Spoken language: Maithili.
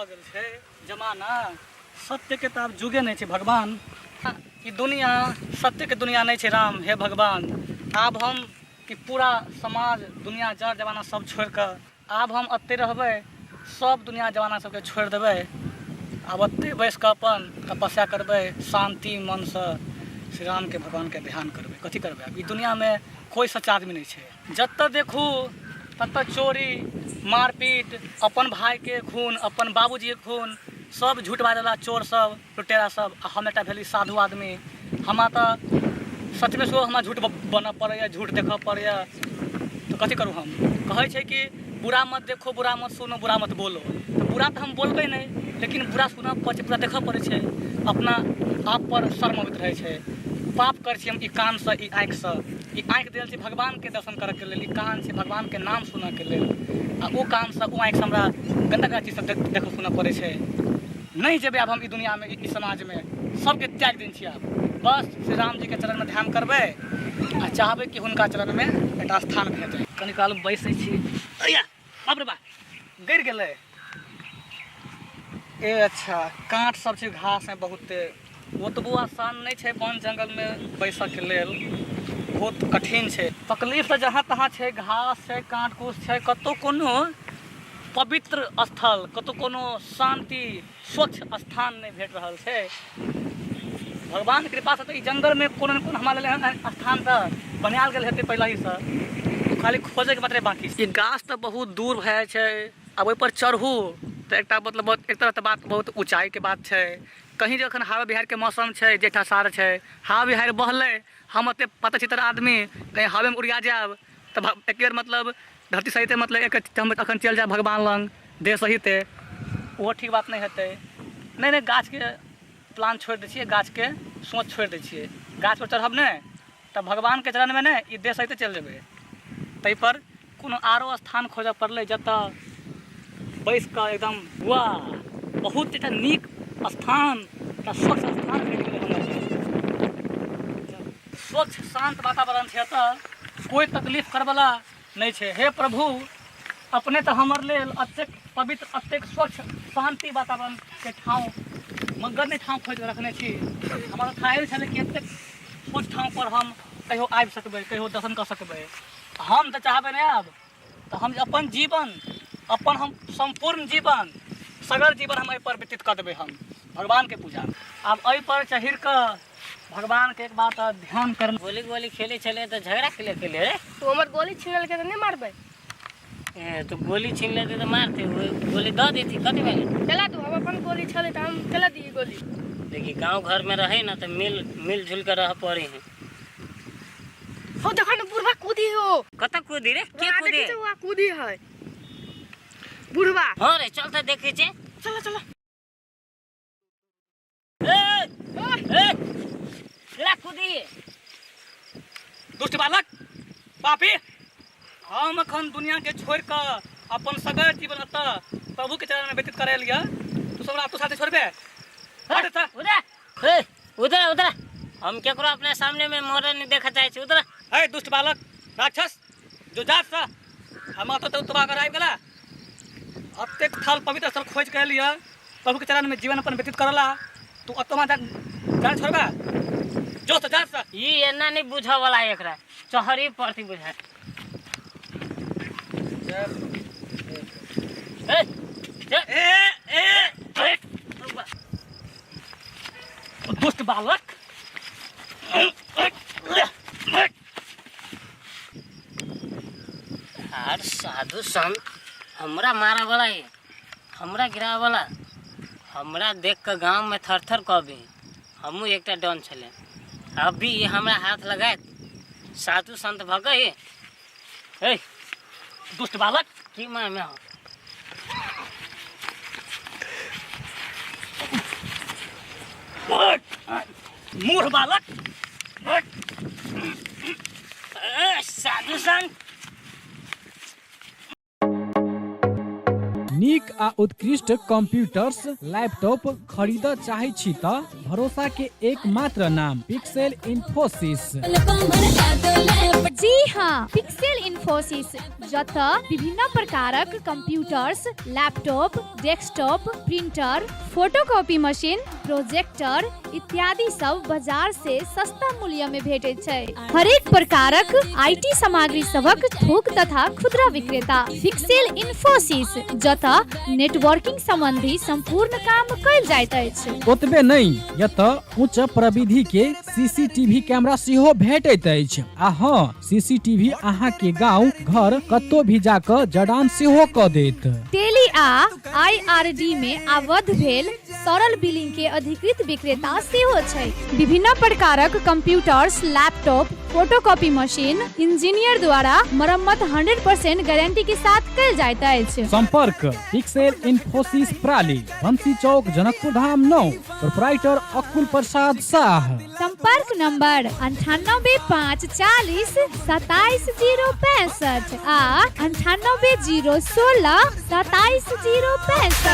भऽ गेल छै जमाना सत्यके तऽ आब जुगे नहि छै भगवान। ई दुनिया सत्यके दुनिया नहि छै राम। हे भगवान, आब हम ई पूरा समाज दुनिया जर जमाना सब छोड़ि कऽ आब हम एतहि रहबै। सब दुनिया जमाना सबके छोड़ि देबै। आब एतहि बैस कऽ अपन तपस्या करबै, शान्ति मनसँ श्री रामके भगवानके ध्यान करबै। कथी करबै आब? ई दुनियामे कोइ सच्चा आदमी नहि छै। जतऽ देखू ततऽ चोरी मारपीट, अपन भाइके खून, अपन बाबूजीके खून, सब झूठ बाजैवला चोर सब, लुटेरा सब, आ हम एकटा भेली साधु आदमी। हमरा तऽ सचमे सेहो हमरा झूठ बनऽ पड़ैए, झूठ देखऽ पड़ैए, तऽ कथी करू हम? कहै छै कि बुरा मत देखो, बुरा मत सुनो, बुरा मत बोलो। तऽ बुरा तऽ हम बोलबै नहि, लेकिन बुरा सुनऽ पड़ै छै, बुरा देखऽ पड़ै छै। अपना आपपर शर्म अबैत रहै छै। पाप करै छी हम ई कानसँ, ई आँखिसँ। ई आँखि देल छै भगवानके दर्शन करऽके लेल, ई कान छै भगवानके नाम सुनऽके लेल, आ ओ कानसँ, ओ आँखिसँ हमरा गन्दा गन्दा चीज सब देखऽ सुनऽ पड़ै छै। नहि जेबै आब हम ई दुनिआँमे, ई समाजमे। सबके त्यागि देने छियै आब। बस श्री रामजीके चरणमे ध्यान करबै आ चाहबै कि हुनका चरणमे एकटा स्थान भेटै। कनी काल बैसै छी। अय्या, बाप रे बा, गड़ि गेलै। ए अच्छा, काँट सब छै घासमे बहुते। ओतबो आसान नहि छै वन जङ्गलमे बैसऽके लेल, बहुत कठिन छै। तकलीफ तऽ जहाँ तहाँ छै, घास छै, काँट कुश छै। कतहु कोनो पवित्र स्थल, कतहु कोनो शान्ति स्वच्छ स्थान नहि भेट रहल छै। भगवान कृपासँ तऽ ई जङ्गलमे कोनो ने कोनो हमरा लेल एहन स्थान तऽ बनायल गेल हेतै पहिलहिसँ, खाली खोजैके मात्रे बाँकी छै। ई गाछ तऽ बहुत दूर भए जाइ छै। आब ओहिपर चढ़ू तऽ एकटा मतलब एक तरहसँ बात बहुत ऊँचाइके बात छै। कहीं जे एखन हवा बिहारिके मौसम छै, जेठ आषाढ़ छै, हवा बिहारि बहलै, हम ओतेक पता छितर आदमी कहीं हवेमे उड़िया जायब तऽ एक बेर मतलब धरती सहिते मतलब एक हम अखन चलि जायब भगवान लग देह सहिते, ओहो ठीक बात नहि हेतै। नहि नहि, गाछके प्लान छोड़ि दै छियै, गाछके सोच छोड़ि दै छियै। गाछपर चढ़ब नहि तऽ भगवानके चरणमे नहि, ई देह सहिते चलि जेबै। ताहिपर कोनो आरो स्थान खोजऽ पड़लै जतऽ बैस कऽ एकदम वाह, बहुत एकटा नीक स्थान, एकटा स्वच्छ स्थान भेट गेलै हमरा। स्वच्छ शान्त वातावरण छै, एतऽ कोइ तकलीफ करैवला नहि छै। हे प्रभु, अपने तऽ हमर लेल एतेक पवित्र, एतेक स्वच्छ शान्ति वातावरणके ठाउँ, मगर नहि ठाउँ खोजि कऽ रखने छी। हमरा थाहे नहि छलै कि एतेक स्वच्छ ठाउँपर हम कहियो आबि सकबै, कहियो दर्शन कऽ सकबै। हम तऽ चाहबै नहि आब तऽ हम अपन जीवन, अपन हम सम्पूर्ण जीवन, सगर जीवन हम एहिपर व्यतीत कऽ देबै हम भगवानके पूजा। आब एहिपर चढ़ि कऽ भगवानके एक बार तऽ ध्यान कर। गोली गोली खेले छले तऽ झगड़ा खेले खेले रे। तू हमर गोली छीन लेलकै तऽ नहि मारबै? ए, तो गोली छीन लेते तऽ मारते, गोली दऽ देती कथी भेलै? चला दू, हम अपन गोली छलै तऽ हम चला दी गोली। देखी, गांव घर में रहे ना तऽ मिल मिलजुल के रह पड़े है। हो देखो ना, बुढ़वा कूदी हो। कतऽ कूदी रे? के वहाँ कूदी? देखी छौ, वहाँ कूदी है बुढ़वा। हाँ रे, चल तऽ देखै छै। चलो चलो। ए ए, केना कूदी? दुष्ट बालक, पापी, हम अखन दुनियाके छोड़ि कऽ अपन सगर जीवन एतऽ प्रभुके चरणमे व्यतीत करै लिअ, तू सब हमरा तू साथे छोड़बे? हट एतऽ। उधर, ए उधर उधर, हम केकरो अपने सामने में मरे नहीं देखा चाहे छी, उधर। हे दुष्ट बालक, राक्षस, जो जात सा हम अतऽ तऽ तबाह कर आबि गेला। एतेक थल पवित्र स्थल खोजि कऽ एलियै प्रभुके चरणमे जीवन अपन व्यतीत करला, तू अतऽ जा जान छोड़बा? जो तऽ जा सा। ई एना नहीं बुझऽ वाला है, एकरा चहरी पड़ती बुझाय। ए, चल। ए ए ए, दुष्ट बालक। आर साधु संत हमरा मारा वाला है, हमरा गिरा वाला, हमरा देख के गांव में थर थर कबे। हमहूँ एकटा डन छलै, अभी ई हमरा हाथ लगायत साधु संत भऽ गए। हे दुष्ट बालक, की मामे हो? मूर्ख बालक। ए, साधु संत। नीक। नीक आ उत्कृष्ट कंप्यूटर्स, लैपटॉप खरीदऽ चाहै छी तऽ भरोसा के एकमात्र नाम पिक्सेल इन्फोसिस। जी हाँ, पिक्सेल इन्फोसिस, जतऽ विभिन्न प्रकारक computers, laptop, desktop, printer, photocopy machine, projector इत्यादि सब बाजार से सस्ता मूल्य में भेटैत छै। हरेक प्रकारक IT सामग्री सभक थोक तथा खुदरा विक्रेता पिक्सेल इन्फोसिस, जतऽ नेटवर्किंग संबंधी संपूर्ण काम कयल जाइत अछि। ओतबे नहि, एतऽ उच्च प्रविधि के सीसीटीवी कैमरा सेहो भेटैत अछि। आ हँ, सीसीटीवी अहाँ के गांव घर कतौ भी जा कऽ जड़ान सेहो कऽ देत। टेली आ आईआरडी में आबद्ध भेल सरल बिलिंग के अधिकृत विक्रेता सेहो छै। विभिन्न प्रकारक computers, laptop, photocopy machine engineer द्वारा मरम्मत 100% गारंटी के साथ कयल जाइत अछि। संपर्क पिक्सेल इन्फोसिस प्राली, बंसी चौक, जनकपुर धाम 9, प्रोपराइटर अकुल प्रसाद साह। संपर्क नंबर 98 5 40 27 0 65 आ 98 0 16 27 0 65।